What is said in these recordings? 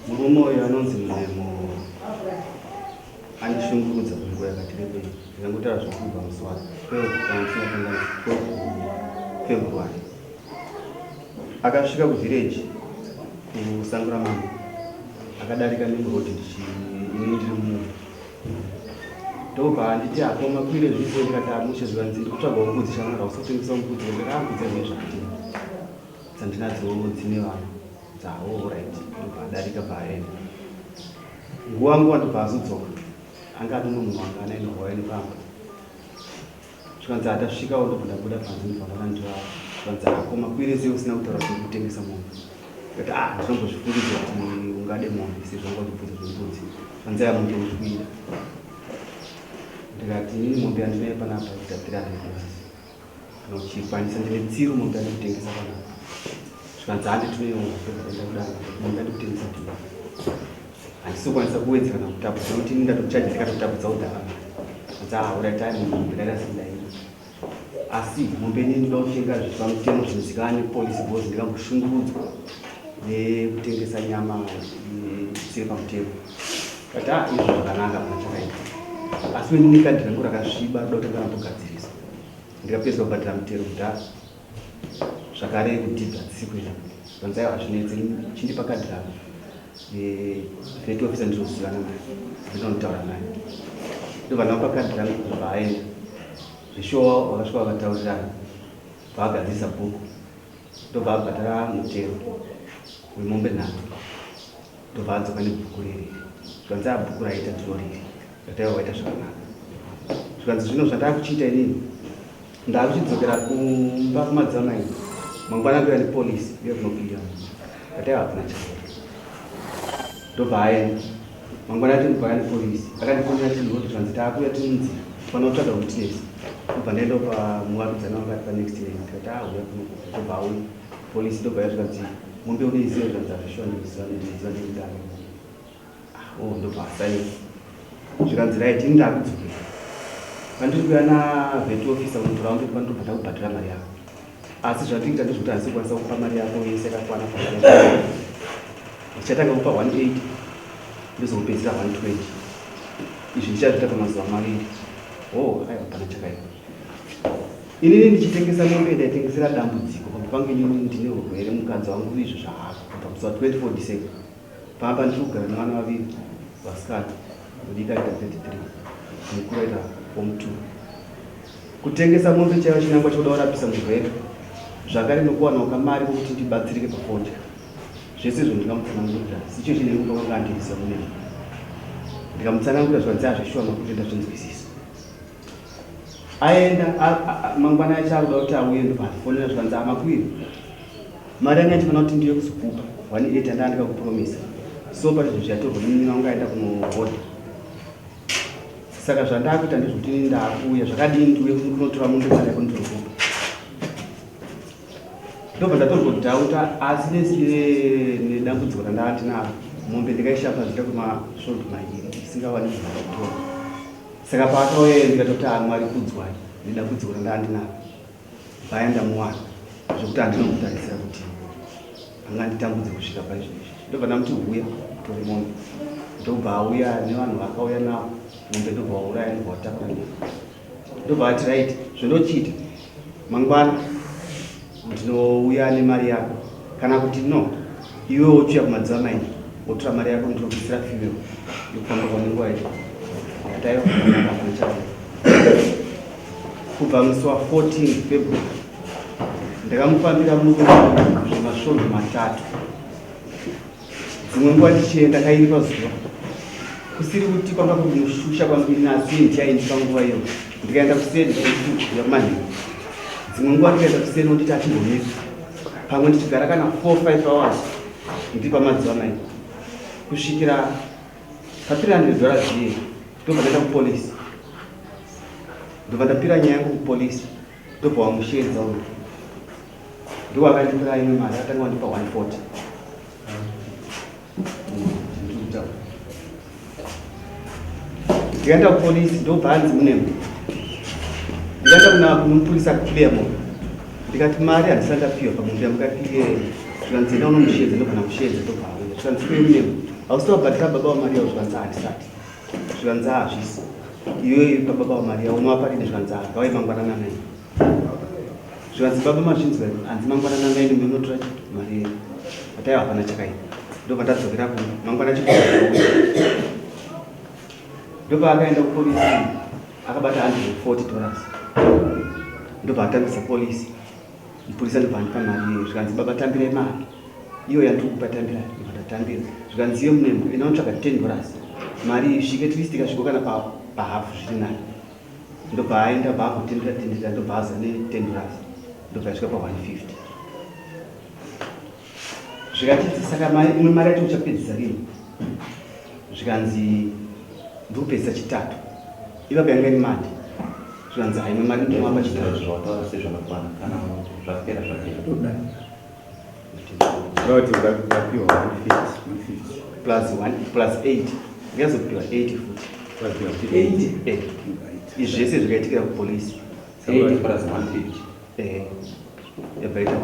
Murume uyu anonzi Muremo andishungurudza kwenguva yakati rebei. Ndingangotaura zvekubva musi wa 12 kana ndisingakanganisi 12 February. Akasvika kuvillage kusangura mama akadarika nemuroad ini ndiri mumwe ndobva anditi akoma kuine zvipo ndikati amushe zvikanzi ndiri kutsvagawo mbudzi shamwari hausi kutengesa mbudzi ndikati ambudzi ane zvakati dzandinadzo dzine vana dzawo orit ndobva adarika bvaaenda nguva nguva ndobva azodzoka anga ane umwe munhu wanga anaye ndobva nepamba zvikanzi atasvikawo ndobva ndabuda panze ndobva ndaona ndiva zvikanzi akoma kuine sei usina kutaura kuti kutengesa mombe ndikati ah ndinombozvifungidza kuti ungade mombe sezvo wanga uchibvunza zvembudzi zvikanzi aya mombe uri kuida ndikati inini mombe yandinayo panapa ita 300 dollars kana uchikwanisa ndine tsiru mombe yandikutengesa panapa zvikanzi handi tinoiona ndobva ndaenda kudanga mombe yandikutengesa ndino handisi kukwanisa kuwedzera kana kutapudza nokuti ini ndatochaja ndikatotapudza kudhara mari zvikanzi ah ura time mombe ndaita sendaii asi mombe inini ndoda kutenga zviri pamutemo zvinozikanwa nepolisi because ndikamboshungurudzwa nekutengesa nyama isiri pamutemo but ah izvo zvakanaka pana chakaita asi inini kadhi rangu rakasviba roda kutanga rambogadzirisa ndikapedza kubhadhara mutero kudhara zvakare kudhibha dzisiri kuenda zvanzi aiwa hazvinetse chindipa kadhi rako vet officer ndinozivana naye ndinonotaura naye ndobva ndamupa kadhi rangu kubva aenda zveshuwa wakasvika vakataurirana bvaagadzirisa bhuku ndobva abhadhara mutero wemombe nhatu ndobva adzoka nebhuku riri zvikanzi abhuku raita ndinoriri ndataiwa waita zvakanaka zvikanzi zvino zvandakuchiita inini ndakuchidzokera kumba kumadzamai mangwana kuya nepolisi uye kunopinda ndataiwa hakuna chakaipa ndobva aenda mangwana acho ndobva aya nepolisi akandifonera chinhu zvikanzi taakuya tiri munzira fanira kutsvaga witness ndobva ndaenda pamuvakidzani wangu ari panext lane ndikati auya ah, kuno ndobva auya polisi ndobva yazvikanzi mombe unoiziva zvikanzi hazvishuwa ndinoiziva ndinoiziva ndinoitanga Ah, oh, ndobva asaina zvikanzi right ini ndakudzokera pandiri kuya navet officer unotora mombe pandobva ndakubhadhara mari yako asi zvatikuita ndezvekuti handisi kukwanisa kupa mari yako yese yakakwana ndichatanga kupa 180 ndozokupedzisa 120 izvi ndichazviita pamazuva maviri oh aiwa pana chakaipa inini ndichitengesa mombe ndaitengesera dambudziko pamba pangu inini ndine urwere mukadzi wangu izvo zvaako kubva musi wa 24 december Pamba ndiri kugara nevana vaviri vasikana, mudiki aita 33, mukuru aita form 2. Kutengesa mombe chaiva chinangwa chekuda kurapisa murwere zvakare nokuwanawo kamari kokuti ndibatsirike pafodya. Zvese izvo ndingamutsanangurira situation yekumba kwanga andiisa mune. Ndikamutsanangurira zvikanzi azveshuwa makuti ndazvinzwisisa. Aenda mangwana acho akuda kuti auye ndobva andifonera zvikanzi amakwiri mari yanga ichifanira kuti ndiye kuzokupa 18 andaa ndikakupromisa so pane zvinhu zvatorwa munin'ina wangu aenda kunohodha saka zvandakuita ndezvekuti ini ndakuuya zvakadii ndiuye kunotora mombe mari yako ndinokupa ndobva ndatorwa asi nedambudziko randaa ndinaro mombe ndikaishapadzira kumasvondo mairi isingawani zvinotora Saka paakauya ndikatoti ah Mwari kudzwai nedambudziko randaa ndinaro paya ndamuwana zvekuti handina kutarisira kuti anganditambudze kusvika paizvozvi ndobva ndamuti huya tore mombe ndobva auya nevanhu vakauya navo mombe ndobva wauraya ndobva watakura nyama ndobva ati right zvondochiita mangwana ndinouya nemari yako kana kuti no iwe wochiuya kumadziva maini wotora mari yako ndinokuisira fuel yekufamba kwaunenge waita yataiwa kubva musi wa 14 february ndakamufambira murume zvemasvondo matatu Dzimwe nguva ndichienda kairi pazuva kusiri kuti kwanga kuri kumushusha kwangu ini asi ndichaindipa nguva iyo ndikaenda kuseni kuya kumanheru dzimwe nguva ndikaenda kuseni onditi achimbomira pamwe ndichigara kana 4 5 hours ndiri pamazuva mai kusvikira pa 300 dollars iye. Ndobva ndaenda kupolisi, ndobva ndapira nyaya yangu kupolisi, ndobva wamusheedza uyu, ndiwo akandipira imwe mari, akatanga wandipa 140. Ndikaenda kupolisi, ndobva hanzi munemo. Ndikaenda kuna kumupurisa kuClaremont, ndikati mari handisati ndapiwa pamombe yamukati, zvikanzi enda unomusheedza. Ndobva ndamusheedza, ndobva auya, zvikanzi kwe munemo hausati wabhadhara baba wamari yavo? Zvikanzi handisati. Zvikanzi hazvisi iyoyo, ipa baba wamari yavo, unovapa rini? Zvikanzi ngavai mangwanana 9. Zvikanzi baba mazvinzwa, hanzi mangwanana 9 munotora mari yenyu. Ataiwa hapana chakaipa. Ndobva ndadzokera kumba mangwana chii, ndobva akaenda kupolisi, akabata $140, ndobva atambisa polisi. Mupurisa ndobva andipa mari iyoyo, zvikanzi baba tambirai mari iyo yandiri kupa, tambirai. Ndobva ndatambira, zvikanzi iyo munembo enda unotsvaga $10, mari isvike at least ikasvika kana pahafu zviri nani. Ndobva aenda, bva ambotendera tendera, ndobva aza ne$10, ndobva yasvika pa150. Zvikatidzi saka imwe mari yacho uchapedzisa rini? Zvikanzi ndikupedzisa chitatu. Ipapo yanga iri mandi. Zvikanzi haimwe mari ndinovapa chitatu. Zvawataura sezvakakwana, kana zvapera zvapera. Kuti ukapiwa 150 150 Plus 1 plus 8, ndikazopiwa 80 futi. Ukapiwa 80. Izvi zvese zvikaitikira kupolisi. 80 plus 150. Yabva ita 130,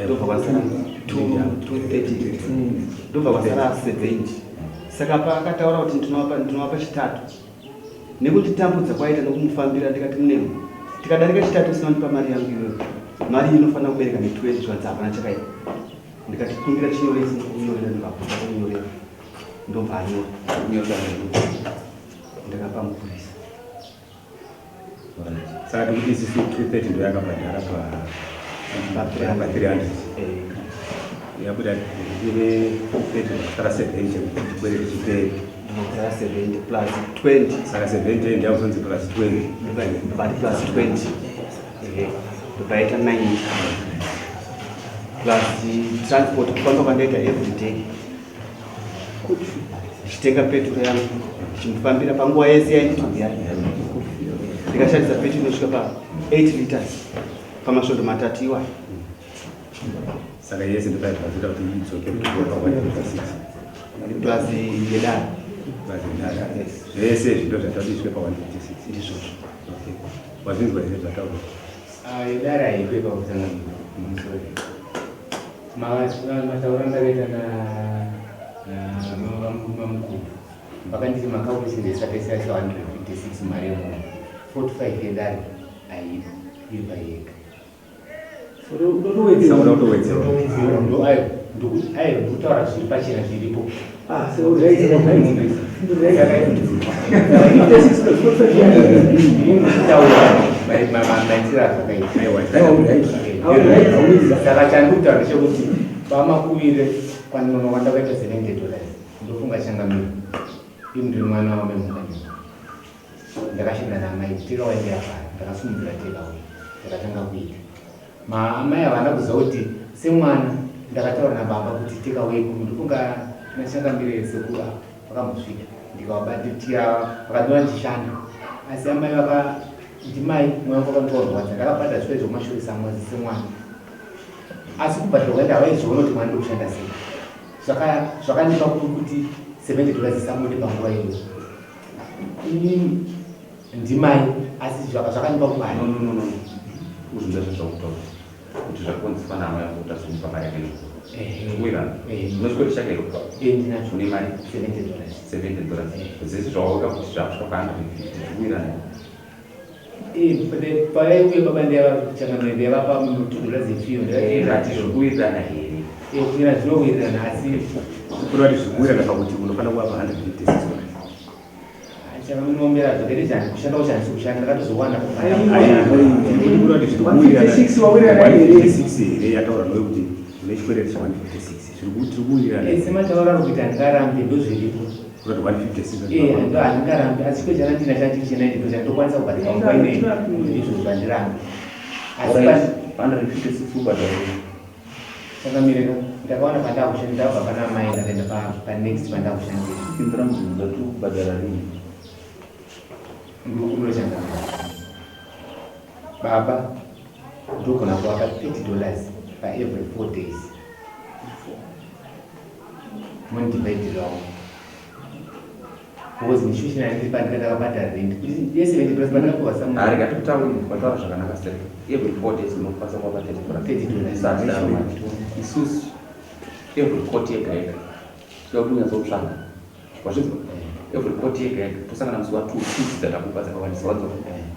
ndobva kwasara 230, ndobva kwasara 70. Saka paakataura kuti ndinovapa chitatu, nekunditambudza kwaita nokumufambira, ndikati munemo tikadarika chitatu usina kundipa mari yangu iyoyo, mari iyi inofanira kubereka ne20. Zvikanzi hapana chakaipa. Ndikati kumbira chinyoresi, nokunyorera, ndikakuta kunyorera, ndobva anyora. Nyora. Ndakapa mupurisa. Saka tikuti isusu 230 ndo yakabhadhara pa 300. Yabuda ine 230, sara 70 kuti chikwereti chipere. Ndobva 70 plus 20. Saka 70 ndiyakuzonzi plus 20. But plus 20, ehe, ndobva yaita 90, plus transport, kufamba kwandaita every day ndichitenga petro yangu, ndichimufambira panguva yese yainditi uyai. Ndikashandisa petro inosvika pa 8 liters pamasvondo 3 iwayo. Saka yese ndopaibvazoita kuti idzoke kuti pa 156. Plus yedare. Plus yedare. Zvese izvi ndo zvataura kuti isvike pa 156. Ndizvozvo. Okay, wazvinzwa here zvataura? Idare haipe pakutsanangura mataura ndakaita namamukuru. Vakanditi macalculation esatesi acho 156, mari yemunhu 45 yedare haipo, iri payega. Saka uda kutowedzera. Ayo ayo ndikutaura zviri pachena zviripo. Ndikutaura maitiro azvakaita. Aiwa. Saka chandikutaura ndechekuti pamakuvire kwandinono kwandakaita $70, ndofunga changamiro ini ndiri mwana wamemukanyuma, ndakashanda naamai takeaway ndeyafara, ndakasumudzira takeaway, ndakatanga kuita. Maamai havana kuziva kuti semwana ndakataura nababa kuti takeaway kuru. Ndofunga nachangamire sekuru apa vakambosvika, ndikavabatikira, vakandiona ndichishanda. Asi amai vaka ndimai mwoyo wangu wakandiwarwadza. Ndakabhadhara zvife zvokumashure samwazi semwana, asi kubhadhara kwaenda havaizviona kuti mwana ndikushanda sei. Zvakandipa kuti $70 isabude panguva iyoyo. Ini ndimai, asi zvakandipa kubaya. No, no, no, no, uzvinza zvezvautaura kuti zvakonzeswa naamai vako kuti azomupa mari yake nekuwirana. Unochikoti chake here? Ndinacho. Une mari? $70. $70. Zvese zvawauka kuti zvakusvika pa 150 zvikuwirana. Pavaiuya baba ndeyavachangamire, ndeyavapa $2 efiyo. Ati zvikuwirirana here? Kuwirana zvinowirirana, asi Kureva kuti zvikuwirirana pakuti unofanira kuvapa 156 dollars. Changaminombera zvakaita chani kushanda kwacho handisi kushanda, ndakatozowana. Kureva kuti zviri kuwirirana. 156 wawirirana here? 156 here yataura nowe kuti une chikwereti cha 156, zviri kuwirirana? Semataura ari kuita handingarambe, ndozviripo. Kureva kuti 156. Ndo handingarambe, asi chikwe chandandina chachiri che90 chandokwanisa kubhadhara panguva ineyi, izvozvo handirambe, asi 156 ubhadhara. Changamireka ndakawana pandakushanda, ndabva pana amai ndakaenda panext pandakushandira. Pindura mubvunzo, tiri kubhadhara rini? Ndikumbira changamire. Baba ndogona kuvapa $30 paevery 4 days. Mondivaidirawo. Because mishushina yandiri pandika ndakabhadhara rent. Kuti yese $70 pandakapuwa samwe. Ari ngatikutaurire wataura zvakanaka sir. Every 4 days unokwanisa kuva $30. $30. Sadaro manje. Isusu every quarter yega yega tinoda kuti unyatsotsvaka. Wazvinzwa? Every quarter yega yega tosangana musi wa 2 2 weeks dzatakupa dzakawandisa wanzwa.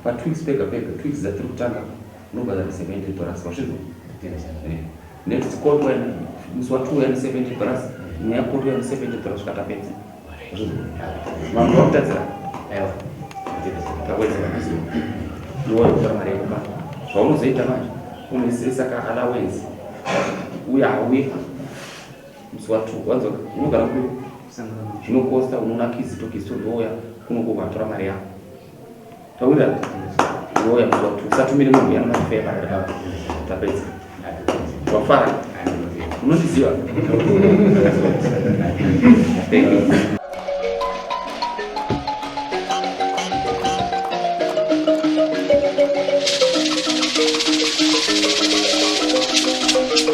Pa 2 weeks pega pega 2 weeks dzatiri kutanga unobhadhara $70. Wazvinzwa? Next quarter wena musi wa 2 yani $70, imwe ya quarter yani $70 svika tapedza. Wazvinzwa? Vanhu vakutadzira. Aiwa. Tawedzera iwe kutora mari yako pa zvaunozoita manje unoisisa ka allowance uye hauye musi wa 2 wanzwa unogara kuri zvinokosta unoona kizito kizito ndouya kunokuvatora mari yako tawira ndouya musi wa 2 usatumire munhu uya namafeya pakati tapedza wafara unondiziva.